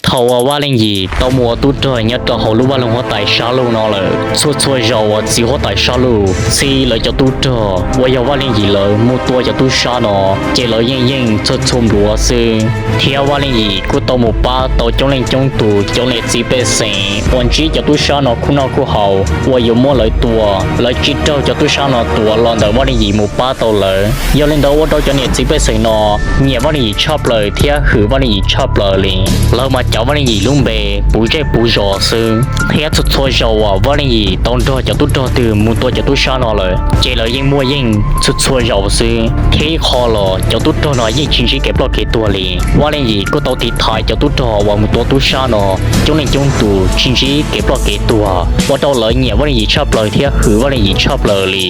Thaum uas Vaj Leej Yim tau mus ua tub rog nyob rau hauv lub vaj loog huab tais sab lug no lawm, txhua txhua zaus uas txiv huab tais sab lug txib lawv cov tub rog uas yog Vaj Leej Yim lawv mus tua cov tub sab no, ces lawv yeej yeej txhua txhua npluav xwb. Thiab Vaj Leej Yim kuj tau mus pab tau coob leej coob tus cov niam txiv pej xeem uas ntsib cov tub sab no khuj noj khuj haus uas yuav muab lawv tua, lawv tsis raug cov tub sab no tua los ntawm Vaj Leej Yim mus pab tau lawv. Yog li ntawd ua rau cov niam txiv pej xeem no nyiam Vaj Leej Yim tshaj plaws thiab hwm Vaj Leej Yim tshaj plaws li. Lawv mas cav Vaj Leej Yim lub npe puv zej puv zos xwb, thiab txhua txhua zaus uas Vaj Leej Yim tau nrog cov tub rog twg mus tua cov tub sab no lawm ces lawv yeej muaj yeej txhua txhua zaus xwb. Thiab ib qho los cov tub rog no yeej tsis ntsib kev ploj kev tuag li. Vaj Leej Yim kuj tau tiv thaiv cov tub rog uas mus tua tub sab no coob leej coob tus tsis ntsib kev ploj kev tuag, ua rau lawv nyiam Vaj Leej Yim tshaj plaws thiab hwm Vaj Leej Yim tshaj plaws li.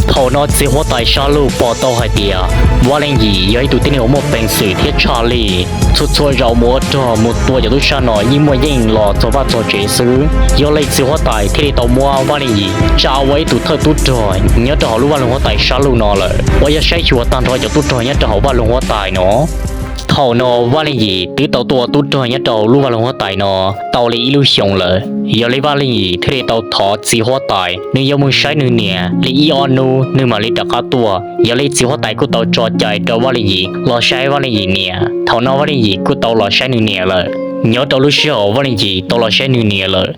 Thaum no txiv huab tais sab lug pom tau hais tias Vaj Leej Yim yog ib tug tib neeg uas muaj peev xwm thiab tshaj lij, txhua txhua zaus mus ua rog mus tua cov tub sab no yeej muaj yeej los txog vaj txog tsev xwb. Yog li txiv huab tais thiaj li tau muab Vaj Leej Yim tsa ua ib tug thawj tub rog nyob rau hauv lub vaj loog huab tais sab lug no lawm, uas yog saib xyuas tag nrho cov tub rog nyob rau hauv vaj loog huab tais no. Thaum no Vaj Leej Yim twb tau tuaj ua tub rog nyob rau lub vaj loog huab tais no tau li ib lub xyoos lawm. Yog li Vaj Leej Yim thiaj li tau thov txiv huab tais nws yuav mus saib nws niam li ib ob hnub nws mam li rov qab tuaj. Yog li txiv huab tais kuj tau tso cai rau Vaj Leej Yim los saib Vaj Leej Yim niam. Thaum no Vaj Leej Yim kuj tau los saib nws niam lawm. Nyob rau lub sij hawm Vaj Leej Yim tau los saib nws niam lawm,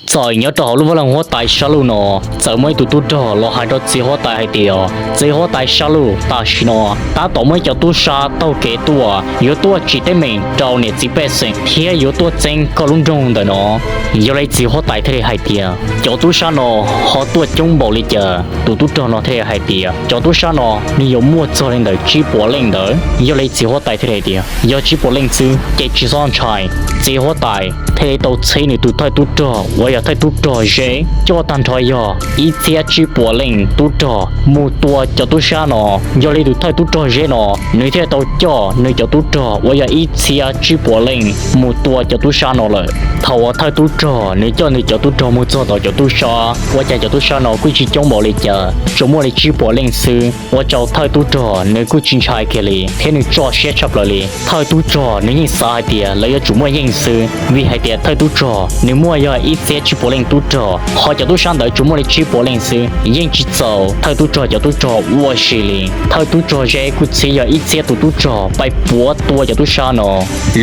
txawm nyob rau hauv lub vaj loog huab tais sab lug no txawm muaj ib tug tub rog los hais rau txiv huab tais hais tias, txiv huab tais sab lug, tam sim no tab tom muaj ib cov tub sab taug kev tuaj yuav tuaj tsim teeb meem rau niam txiv pej xeem thiab yuav tuaj txeeb koj lub nroog ntawm no. Yog li txiv huab tais thiaj li hais tias, cov tub sab no ho tuaj coob npaum li cas? Tus tub rog no thiaj li hais tias, cov tub sab no nws yuav muaj txog li ntawm tsib puas leej ntawd. Yog li txiv huab tais thiaj li hais tias, yog tsib puas leej xwb ces tsis txhob ntshai. Txiv huab tais thiaj li tau txhib nws tus thawj tub rog uas yog thawj tub rog Zeb coj tag nrho yog ib txhiab tsib puas leej tub rog mus tua cov tub sab no. Yog li tus thawj tub rog Zeb no nws thiaj tau coj nws cov tub rog uas yog ib txhiab tsib puas leej mus tua cov tub sab no lawm. Thaum uas thawj tub rog nws coj nws cov tub rog mus txog tom cov tub sab, ua cas cov tub sab no kuj tsis coob npaum li cas, tsuas muaj li tsib puas leej xwb. Ua rau thawj tub rog nws kuj tsis ntshai kiag li thiab nws tso siab tshaj plaws li. Thawj tub rog nws yeej xav hais tias lawv yuav tsum muaj yeej xwb, vim hais tias thawj tub rog nws muaj yog ib txhiab tsib puas leej tub rog, ho cov tub sab ntawd tsuas muaj li tsib puas leej xwb, yeej tsis txaus thawj tub rog cov tub rog ua si li. Thawj tub rog Zeb kuj txhib yog ib txhiab tus tub rog pais puav tua cov tub sab no.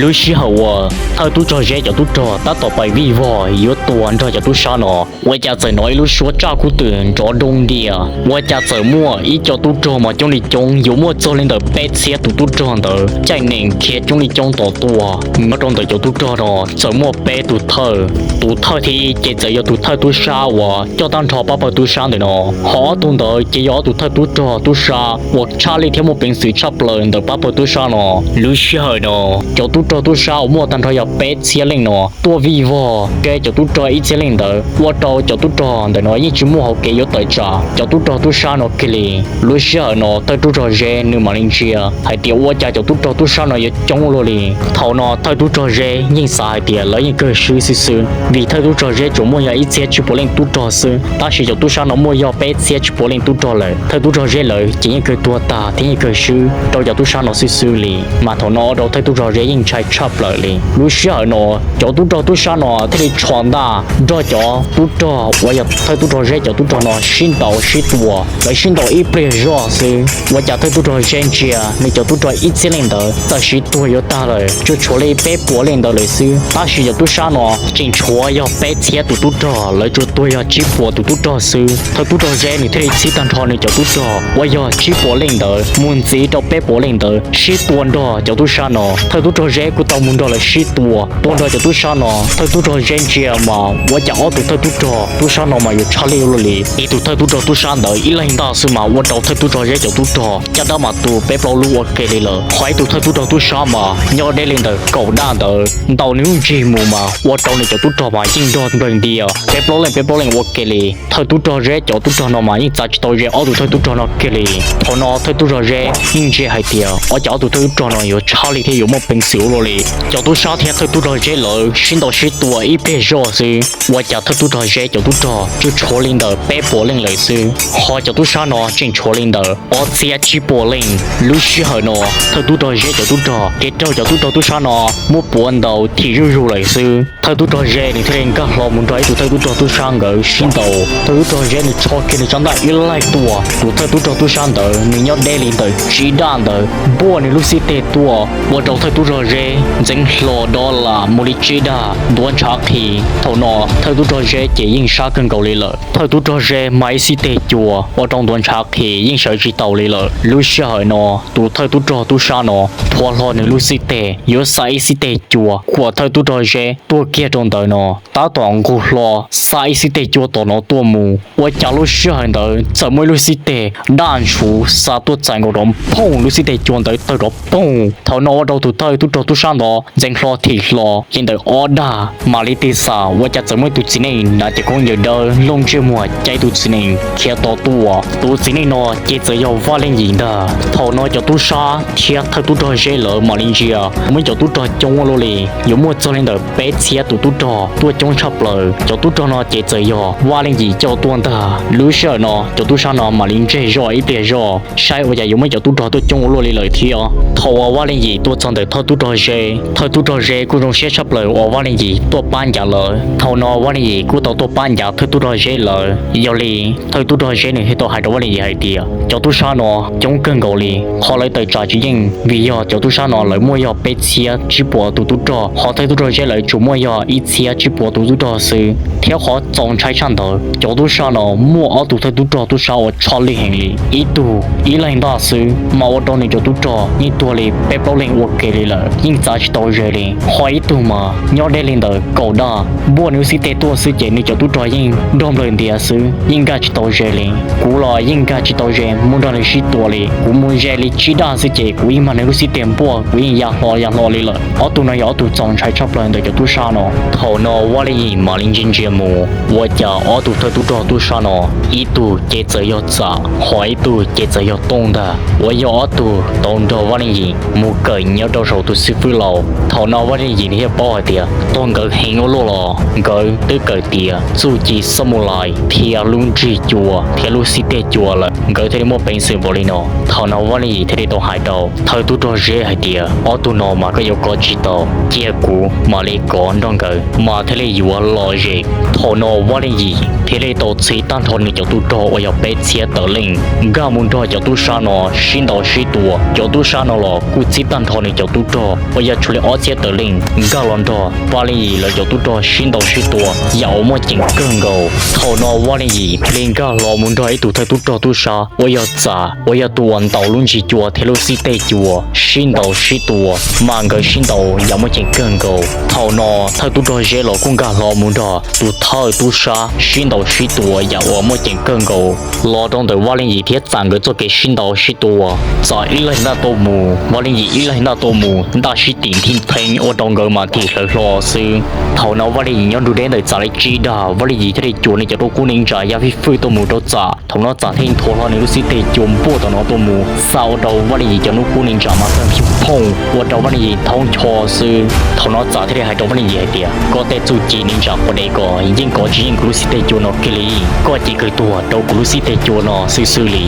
Lub sij hawm uas thawj tub rog Zeb cov tub rog tab tom pais vij vog yuav tua nrog cov tub sab no, ua cas txawm hnov ib lub suab tsaj kub twm nrov doo ntias, ua cas txawm muaj ib co tub rog mas coob li coob yuav muaj txog li ntawm peb txhiab tus tub rog ntawd caij nees khiav coob li coob tom tuaj. Nyob rau ntawm cov tub rog no txawm muaj peb tus thawj. Tus thawj thib ib ces txawm yog tus thawj tub sab uas coj tag nrho pab pawg tub sab ntawm no, ho ob tug ntawd ces yog ob tus thawj tub rog tub sab uas tshaj lij thiab muaj peev xwm tshaj plaws ntawm pab pawg tub sab no. Lub sij hawm no cov tub rog tub sab uas muaj tag nrho yog peb txhiab leej no tuaj vij vog ke cov tub rog ib txhiab leej ntawd, ua rau cov tub rog ntawm no yeej tsis muaj hauv kev yuav tawm tsam cov tub rog tub sab no kiag li. Lub sij hawm no thawj tub rog Zeb nws mam li ntsia hais tias ua cas cov tub rog tub sab no yuav coob luaj li. Thaum no thawj tub rog Zeb yeej xav hais tias lawv yeej kawg swb xwb xwb, vim thawj tub rog Zeb tsuas muaj yog ib txhiab tsib puas leej tub rog xwb, tab sis cov tub sab no muaj yog peb txhiab tsib puas leej tub rog lawm. Thawj tub rog Zeb lawv ces yeej kawg tuag tag thiab yeej kawg swb rau cov tub sab no xwb xwb li. Mas thaum no ua rau thawj tub rog Zeb yeej ntshai tshaj plaws li. Lub sij hawm no cov tub rog tub sab no thiaj li tsho ntaj nrog cov tub rog uas yog thawj tub rog Zeb cov tub rog no sib ntaus sib tua. Lawv sib ntaus ib pliag zoj xwb, ua cas thawj tub rog Zeb ntsia nws cov tub rog ib txhiab leej ntawd txawm sib tuag yuav tag lawm, tsuas tshuav li peb puas leej ntawd lawm xwb, tab sis cov tub sab no tseem tshuav yog peb txhiab tus tub rog, lawv tsuas tuag yog tsib puas tus tub rog xwb. Thawj tub rog Zeb nws thiaj li txhib tag nrho nws cov tub rog uas yog tsib puas leej ntawd mus ntxiv rau peb puas leej ntawd sib tua nrog cov tub sab no. Thawj tub rog Zeb kuj tau mus nrog lawv sib tua, tua nrog cov tub sab no. Thawj tub rog Zeb ntsia mas ua cas ob tug thawj tub rog tub sab no mas yuav tshaj lij ua luaj li. Ib tug thawj tub rog tub sab ntawd ib leeg ntaj xwb mas ua rau thawj tub rog Zeb cov tub rog caj dab mas tu peb plaub lub ua ke li lawm. Ho ib tug thawj tub rog tub sab mas nyob deb li ntawm kaum daj ntawd ntaus nws lub ntsig mus mas ua rau nws cov tub rog mas yeej nrog Ntias peb plaub leej peb plaub leej ua ke li. Thawj tub rog Zeb cov tub rog no mas yeej txav tsis tau ze ob tug thawj tub rog no kiag li. Thaum no thawj tub rog Zeb yeej ntsia hais tias ua cas ob tug thawj tub rog no yuav tshaj li thiab yuav muaj peev xwm ua luaj li. Cov tub sab thiab thawj tub rog Zeb lawv sib ntaus sib tua ib pliag zoj xwb, ua cas thawj tub rog Zeb cov tub rog tsuas tshuav li ntawm peb puas leej lawm xwb, ho cov tub sab no tseem tshuav li ntawm ob txhiab tsib puas leej. Lub sij hawm no thawj tub rog Zeb cov tub rog kev raug cov tub rog tub sab no muab puav ntaus thim zuj zus lawm xwb. Thawj tub rog Zeb nws thiaj li nkag hlo mus nrog ib tug thawj tub rog tub sab nkawd sib ntaus. Thawj tub rog Zeb nws tsho kiag nws tsab ntaj ib laig tua tus thawj tub rog tub sab ntawd, nws nyob deb li ntawm tsib daj ntawd npuaj nws lub xib teg tuaj, ua rau thawj tub rog Zeb ntxeev hlo dob lam mus li tsib daj ntuav ntshav qhi. Thaum no thawj tub rog Zeb ces yeej sab kawg nkaus li lawm. Thawj tub rog Zeb mas ib xib teg cua ua rau ntuav ntshav qhi yeej sawv tsis taus li lawm. Lub sij hawm no tus thawj tub rog tub sab no rhuav hlo nws lub xib teg yuav xa ib xib teg cua, kuam thawj tub rog Zeb tuag kiag rau ntawd no, tab tom nqug hlo xa ib xib teg cua tom no tuaj mus, ua cas lub sij hawm ntawd txawm muaj ib lub xib teg daj ntshuv xa tuaj txais nkaus rov phooj, lub xib teg cua ntawd tawg rov phooj. Thaum no ua rau tus thawj tub rog tub sab ntawd ntxeev hlo thim hlo li ntawm ob daj mam li tig xam ua cas txawm muaj ib tus txiv neej hnav cev khaub ncaws dawb looj ntsej muag caij tus txiv neej khiav tod tuaj. Tus txiv neej no ces txawm yog Vaj Leej Yim ntag. Thaum no cov tub sab thiab thawj tub rog Zeb lawv mam li ntsia, muaj cov tub rog coob ua luaj li, yuav muaj txog li ntawm peb txhiab tus tub rog tuaj coob tshaj plaws. Cov tub rog no ces txawm yog Vaj Leej Yim coj tuaj ntag. Lub sij hawm no cov tub sab no mam li ntseg zoj ib pliag zoj saib ua cas yuav muaj cov tub rog tuaj coob ua luaj li lawm thiab. Thaum uas Vaj Leej Yim tuaj txog ntawm thawj tub rog Zeb, thawj tub rog Zeb kuj zoo siab tshaj plaws uas Vaj Leej Yim tuaj pab ncav lawv. Thaum no Vaj Leej Yim kuj tau tuaj pab ncav thawj tub rog Zeb lawv. Yog li thawj tub rog Zeb nws thiaj tau hais rau Vaj Leej Yim hais tias cov tub sab no coob kawg nkaus li, qhov lawv tawm tsam tsis yeej vim yog cov tub sab no lawv muaj yog peb txhiab tsib puas tus tub rog, ho thawj tub rog Zeb lawv tsuas muaj yog ib txhiab tsib puas tus tub rog xwb. Thiab qhov txaus ntshai tshaj ntawd cov tub sab no muaj ob tug thawj tub rog tub sab uas tshaj lij heev li, ib tug ib leeg ntaj xwb mas ua rau nws cov tub rog yeej tuag li peb plaub leeg ua ke li lawm, yeej txav tsis tau ze li. Ho ib tug mas nyob deb li ntawm kaum daj, npuaj nws lub xib teg tuaj xwb ces nws cov tub rog yeej nrog nplawm ntiav xwb, yeej nkag tsis tau ze li. Kuv los yeej nkag tsis tau ze mus nrog nws sib tua li, kuv mus ze li tsib daj xwb ces kuv yeej mag nws lub xib teg npuaj, kuv yeej ya hlo ya hlo li lawm. Ob tug no yog ob tug txaus ntshai tshaj plaws ntawm cov tub sab no. Thaum no Vaj Leej Yim mam li ntsia ntsia mus ua cas ob tug thawj tub rog tub sab no ib tug ces txawm yog Txam, ho ib tug ces txawm yog Tooj ntag, uas yog ob tug tau nrog Vaj Leej Yim mus kawm nyob rau saum tus xib fwb laus. Thaum no Vaj Leej Yim thiaj paub hais tias tog nkawd heev ua luaj los nkawd twb kawm tiav txuj ci xab mu lais thiab lub nrig cua thiab lub xib teg cua lawm, nkawd thiaj li muaj peev xwm npaum li no. Thaum no Vaj Leej Yim thiaj li tau hais rau thawj tub rog Zeb hais tias ob tug no mas koj yuav kov tsis tau, cia kuv mam li kov nrog nkawd mas thiaj li yuav lom zem. Thaum no Vaj Leej Yim thiaj li tau txhij tag nrho nws cov tub rog uas yog peb txhiab tawm leej nkag mus nrog cov tub sab no sib ntaus sib tua. Cov tub sab no los kuj txhij tag nrho nws cov tub rog uas yog tshuav li ob txhiab tawm leej nkag los nrog Vaj Leej Yim lawv cov tub rog sib ntaus sib tua yam uas muaj ceem kawg nkaus. Thaum no Vaj Leej Yim thiaj li nkag hlo mus nrog ib tug thawj tub rog tub sab uas yog Txam uas yog tus uas ntaus lub nrig cua thiab lub xib teg cua sib ntaus sib tua, mas nkawd sib ntaus yam muaj ceem kawg nkaus. Thaum no thawj tub rog Zeb los kuj nkag hlo mus nrog tus thawj tub sab sib ntaus sib tua yam uas muaj ceem kawg nkaus los rau ntawm Vaj Leej Yim thiab Txam nkawd txoj kev sib ntaus sib tua. Txam ib leeg ntaj tuaj mus, Vaj Leej Yim ib leeg ntaj tuaj mus, ntaj sib tim nthi ntheev ua rau nkawd mas thim hlawv hlo xwb. Thaum no Vaj Leej Yim nyob nrug deb ntawm Txam li tsib dag, Vaj Leej Yim thiaj li cuam nws cov rau kub neej ntsa ya fij fwj tuaj mus rau Txam. Thaum no Txam thiaj nthuav hlo nws lub xib teg cua npuaj tom no tuaj mus xa ua rau Vaj Leej Yim cov hnub kub neej ntsa mas tawg phooj ua rau Vaj Leej Yim thoob ncho xwb. Thaum no Txam thiaj li hais rau Vaj Leej Yim hais tias koj tej txuj ci neej ntsa quav dev ko yeej kov tsis yeej kuv lub xib teg cua no kiag li, koj ces kawg tuag rau kuv lub xib teg cua no xwb xwb li.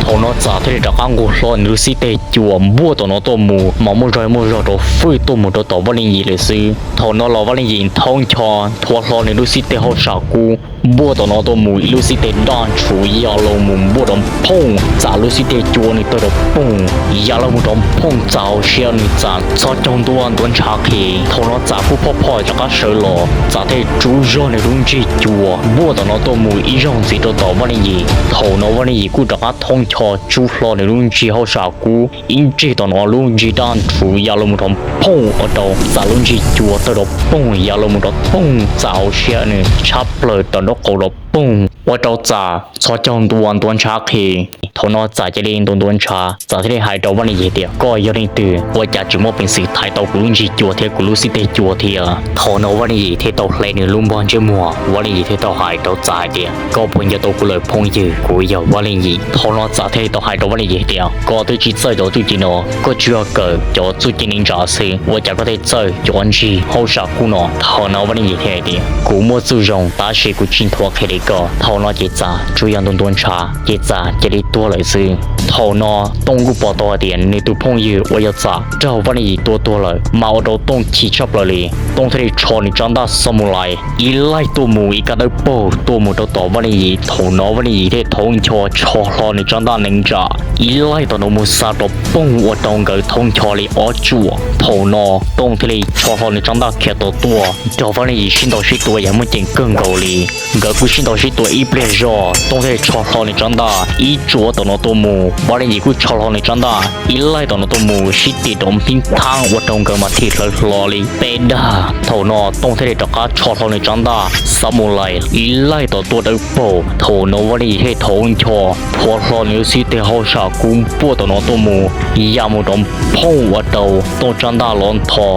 Thaum no Txam thiaj li rov qab nquag hlo nws lub xib teg cua npuaj tom no tuaj mus mas muaj zog muaj zog rau fwj tuaj mus rau tom Vaj Leej Yim lawm xwb. Thaum no los Vaj Leej Yim thoob ncho nthuav hlo nws lub xib teg hauj sam kub npuaj tom no tuaj mus ib lub xib teg daj ntshuv ya los mus npuaj rov phooj, Txam lub xib teg cua nws tawg rov poog ya los mus rov phooj Txam hauv siab nws Txam txhob caug ntua ntuav ntshav qhi. Thaum no Txam kuj phoj phoj rov qab sawv los, Txam thiaj tsub zog nws lub nrig cua npuaj tom no tuaj mus ib zaug ntxiv rau tom Vaj Leej Yim. Thaum no Vaj Leej Yim kuj rov qab thoob ncho tsub hlo nws lub nrig hauj sam kub ib nrig tom no lub nrig daj ntshuv ya los mus rov poog ua rau Txam lub nrig cua tawg rov poog ya los mus rov poog Txam hauv siab nws tshab plaws tom nraub qaum rov poog. ua rau Txam txhos caug ntua ntuav ntshav qhi. Thaum no Txam cia li ntuav ntuav ntshav, Txam thiaj li hais rau Vaj Leej Yim tias, koj yog leej twg ua cas tseem muaj peev xwm thaiv tau kuv lub ntsig cua thiab kuv lub xib teg cua thiab? Thaum no Vaj Leej Yim thiaj tau hle nws lub npog ntsej muag, Vaj Leej Yim thiaj tau hais rau Txam hais tias, koj puas nco tau kuv lawm phooj ywg? Kuv yog Vaj Leej Yim. Thaum no Txam thiaj li tau hais rau Vaj Leej Yim tias, koj twb tsis txawj cov txuj ci no, koj tsuas yog kawm cov txuj ci neej tsa xwb, ua cas koj thiaj txawj cov ntsig hauj sam kub no? Thaum no Vaj Leej Yim thiaj hais tias, kuv muaj txuj zoo tab sis kuv tsis nthuav qhia li koj. Thaum no ces Txam tsuas yog ntuav ntuav ntshav ces Txam cia li tuag lawm xwb. Thaum no Tooj kuj pom tau hais tias nws tus phooj ywg uas yog Txam raug Vaj Leej Yim tua tuag lawm, mas ua rau Tooj chim tshaj plaws li. Tooj thiaj li tsho nws tsab ntaj xab mus lais ib laij tuaj mus ib kab dawb paug tuaj mus rau tom Vaj Leej Yim. Thaum no Vaj Leej Yim thiaj thauv ncho tsho hlo nws tsab ntaj nees ntsam ib laij tom no mus xa rov poog ua rau nkawd thauv ncho li ob tsuam. Thaum no Tooj thiaj li tsho hlo nws tsab ntaj khiav tau tuaj nrog Vaj Leej Yim sib ntaus sib tua yam muaj ceem kawg nkaus li. Nkawd kuj sib ntaus sib tua ib pliag zog, Tooj thiaj li tsho hlo nws tsab ntaj ib tsuam tom no tuaj mus, Vaj Leej Yim kuj tsho hlo nws tsab ntaj ib laij tom no tuaj mus sib tim rau npib thaab ua rau nkawd mas thim hlawv hlo li peb dag. Thaum no Tooj thiaj li rov qab tsho hlo nws tsab ntaj xab mus lais ib laij tom tuaj dawb paug. Thaum no Vaj Leej Yim thiaj thauv ncho phua hlo nws lub xib teg hauj sam kub npuaj tom no tuaj mus ya mus rov phooj ua rau Tooj tsab ntaj lov ntho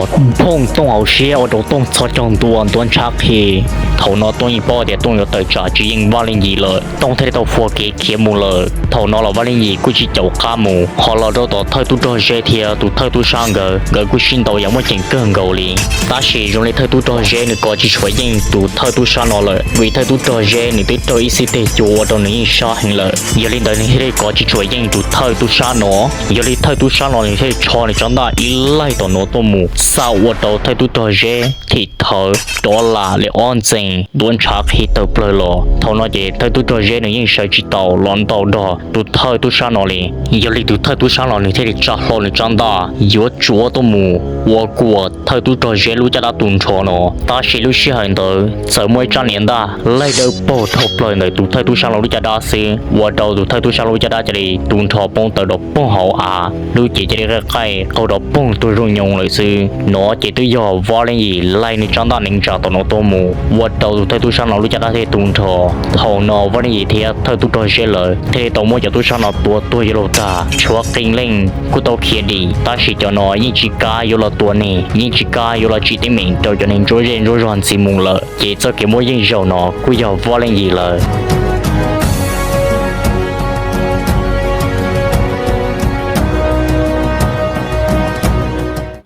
phooj Tooj hauv siab ua rau Tooj txhos caug ntua ntuav ntshav qhi. Thaum no Tooj yeej paub tias Tooj yuav tawm tsam tsis yeej Vaj Leej Yim lawm, Tooj thiaj li tau fuag kev khiav mus lawm. Thaum no los Vaj Leej Yim kuj tsis caum qab mus, ho los rau tom thawj tub rog Zeb thiab tus thawj tub sab nkawd, nkawd kuj sib ntaus yam muaj ceem kawg nkaus li. Tab sis zoo li thawj tub rog Zeb nws kov tsis tshua yeej tus thawj tub sab no lawm, vim thawj tub rog Zeb nws twb raug ib xib teg cua ua rau nws yeej sab heev lawm. Yog li ntawd nws thiaj li kov tsis tshua yeej tus thawj tub sab no. Yog li thawj tub sab no nws thiaj li tsho nws tsab ntaj ib laij tom no tuaj mus xa ua rau thawj tub rog Zeb thim thawv rov lam li ob ntxees ntuav ntshav qhi tawg plawg los. Thaum no ces thawj tub rog Zeb nws yeej sawv tsis tau los ntaus nrog tus thawj tub sab no li. Yog li tus thawj tub sab no nws thiaj li tsa hlo nws tsab ntaj yuav tsuav tuaj mus ua kuas thawj tub rog Zeb lub caj dab tu nrho no. Tab sis lub sij hawm ntawd txawm muaj ib tsab niam ntaj laig dawb paug dhau plaws ntawm tus thawj tub sab no lub caj dab xwb, ua rau tus thawj tub sab no lub caj dab cia li tu nrho poob tawm rau poob hauv av, lub cev cia li qaij qaij qaug rau poob tuag zuj nyoos lawm xwb. No ces twb yog Vaj Leej Yim laig nws tsab ntaj nees ntsa tom no tuaj mus, ua rau tus thawj tub sab no lub caj dab thiaj tu nrho. Thaum no Vaj Leej Yim thiab thawj tub rog Zeb lawv thiaj li tau muab cov tub sab no tua tuag yuav luag tag, tshuav qee leej kuj tau khiav dim, tab sis cov no yeej tsis kam yuav los tua neeg, yeej tsis kam yuav los tsim teeb meem rau cov neeg ntsuab zej ntsuab zog ntxiv mus lawm. Ces txoj kev muab yeej zaum no kuj yog Vaj Leej Yim lawv.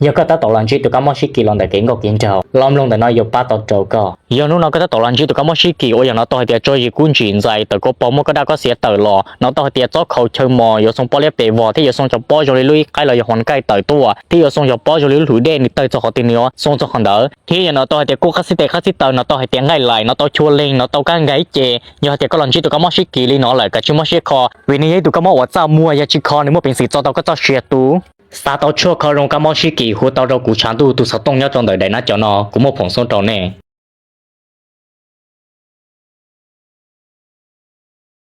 Yog koj tab tom los ntsib tus kab mob sib kis los ntawm kev nkauj kev nraug, lo mloog ntawm no yuav pab tau rau koj. Yog hnub no koj tab tom los ntsib tus kab mob sib kis uas yog no tau hais tias tso zis kub ntsim ntxais tawm koj pog muab koj daj koj xiav tawm los, no tau hais tias txob khaus chaw mos yuav xoo pob liab pes vog thiab yuav xoo cov pob zoo li lub ib qaib los yog hua nkaij tawm tuaj thiab yuav xoo cov pob zoo li lub hluv dej nws tawg txog qhov twg nws yuav xoo txog qhov ntawd. Thiab yog no tau hais tias kub qab xib tes qab xib taw, no tau hais tias nqaij lais, no tau chua leeg, no tau kab nkaig ces yog hais tias koj los ntsib tus kab mob sib kis li no lawm kav tsij mob siab kho, vim nws yog ib tus kab mob uas txaj muag, yog tsis kho nws muaj peev xwm txo tau koj txoj sia tu. Xav tau tshuaj kho zoo kab mob sib kis hu tau rau kuv tshav ntuj tus xov tooj nyob rau ntawm daim nav cov no, kuv muaj phoom xoob rau nej.